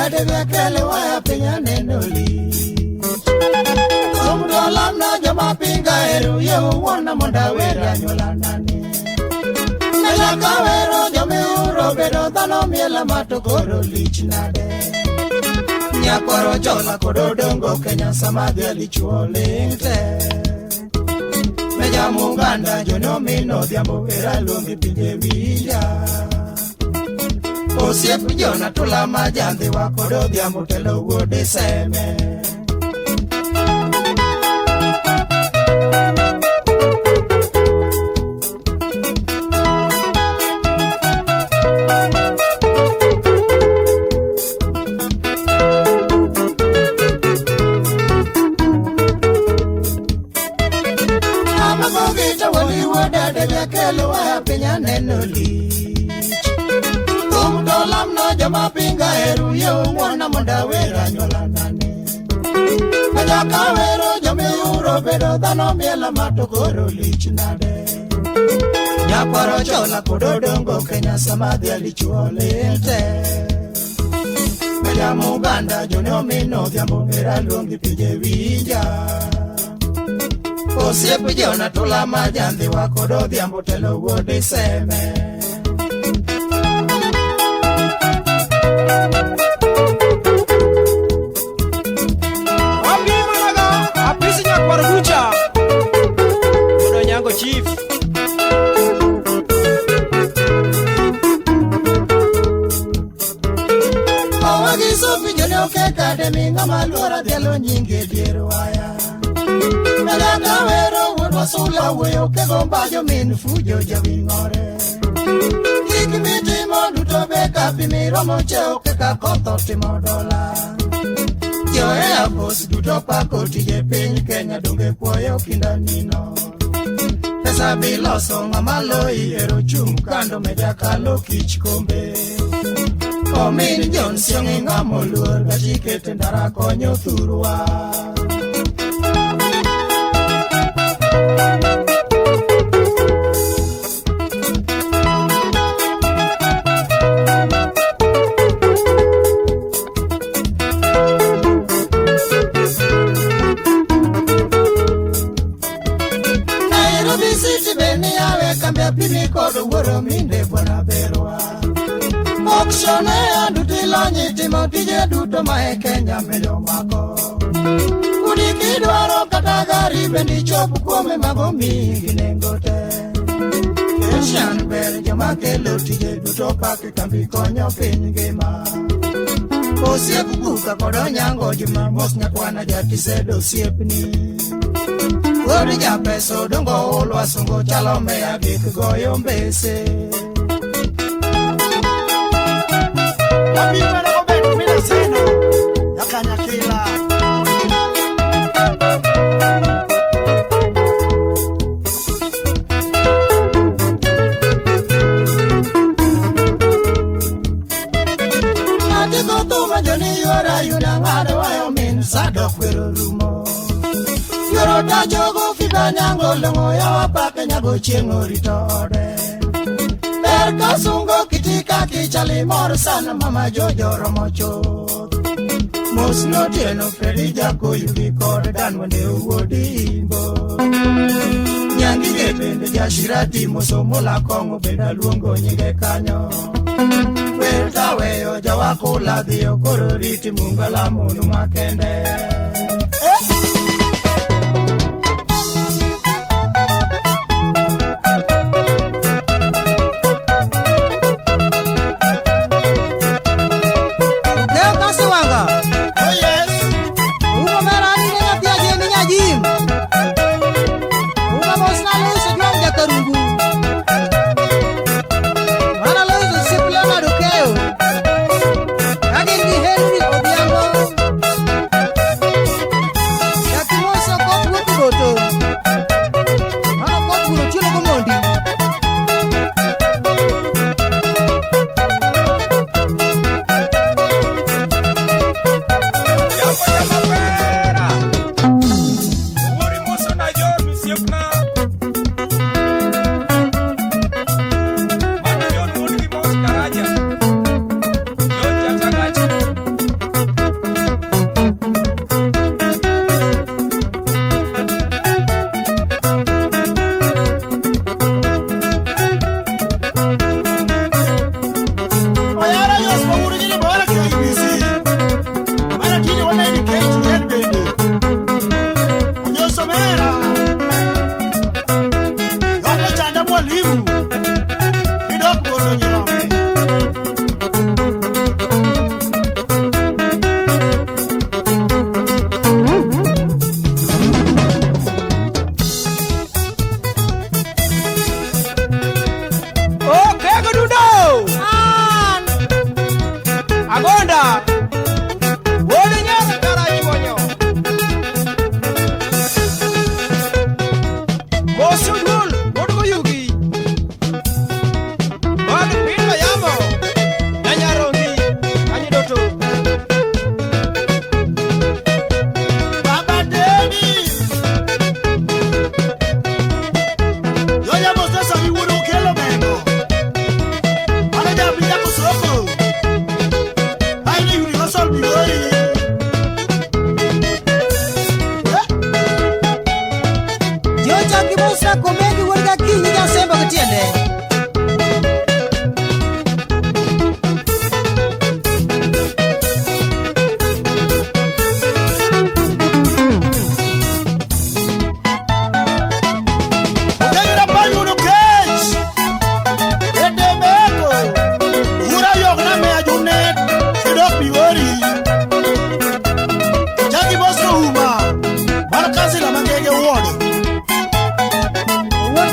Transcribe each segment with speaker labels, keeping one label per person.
Speaker 1: Adebekele waya piny aneno lich. Thum to lamna joma pinga ero yie uwuona mondo awer anyuola nani. Nyaka wero jomiuro bedo dhano miela ma to koro lich nade. Nyakwaro chola kod odongo Kenya sama dhial ichuo ling' te. Meja Muganda jonomino odhiambo era luongi pinje winja. Osiep Jona Tula ma jandhiwa kod odhiambo telo wuod Seme. Amagogi to wali wuod Adebekele waya piny aneno lich. Thum to lamna joma pinga ero yie ung'wona mondo awer anyuola nani. Nyaka wero jomiuro bedo dhano miela ma to koro lich nade. Nyakwaro chola kod odongo Kenya sama dhial ichuo ling' te. Meja Muganda jonomino odhiambo era luongi pinje winja. Osiep Jona Tula ma jandhiwa kod odhiambo telo wuod Seme.
Speaker 2: Wapimanaga apisi nyakwar Gucha. Wuod Onyango Chief.
Speaker 1: Owagi Sofi jone okeka demi ng'ama luora dhialo nyinge dier waya. Nyaka wero wuod Wasula wuoyo kego mbajo min fujo jawing'ore. Gik mitimo duto be ka pi miromo cheo kaka koth otimo dola. Jo Air Force duto pako tije piny Kenya donge puoyo kinda nino. Pesa biloso ng'ama loyi ero chung' kando meja kalo kich kombe. Omin John Siong'i ng'ama oluor gachikete ndara konyo thurwa. Nairobi City be niyawe kambi apimi kod wuoro minde bwana berwa. Auction e andu tilonyi timo tije duto ma e Kenya medo mako. Udi kidwaro kata gari bende ichop kuome mago miyi gi nengo te. Asian ber joma kelo tije duto pak kambi konyo piny ngima. Osiep Guka kod Onyango Jumamos nyakwana jatisedo osiepni. Wuod japesa odongo ulwa sungo chalo meya gik goyo mbese.
Speaker 2: Wapimana Obed Mina Seno. Nyakanyakila.
Speaker 1: Atiko thuma joni yuora yuna ng'ado wayo min sadok wero rumo. Yoro tachogo fika nyango long'o yawa pake nyago chieng' orito ode. Ber kasungo kitika kichali mor sana mama jojo romo chuth. Mos notieno Fredi Jakoyugi kod Dan wende wuod Imbo. Nyangige bende jashirati mosomo kong'o bende aluongo nyinge kanyo. Wer taweyo jawakula dhiyo koro riti mungala monu makende.
Speaker 3: Leo Kasiwanga.
Speaker 2: Oh yes.
Speaker 3: Ugo mera ni ne nyathi ajeni nyajim. Ugo mosna Lois Ojwang' Jakarungu. Mana Lois osiep Leonard Okeyo. Ka gin gi Henry Odhiambo.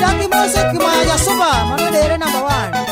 Speaker 3: Adaki Mose Kimaya Jasuba, mano dere number 1.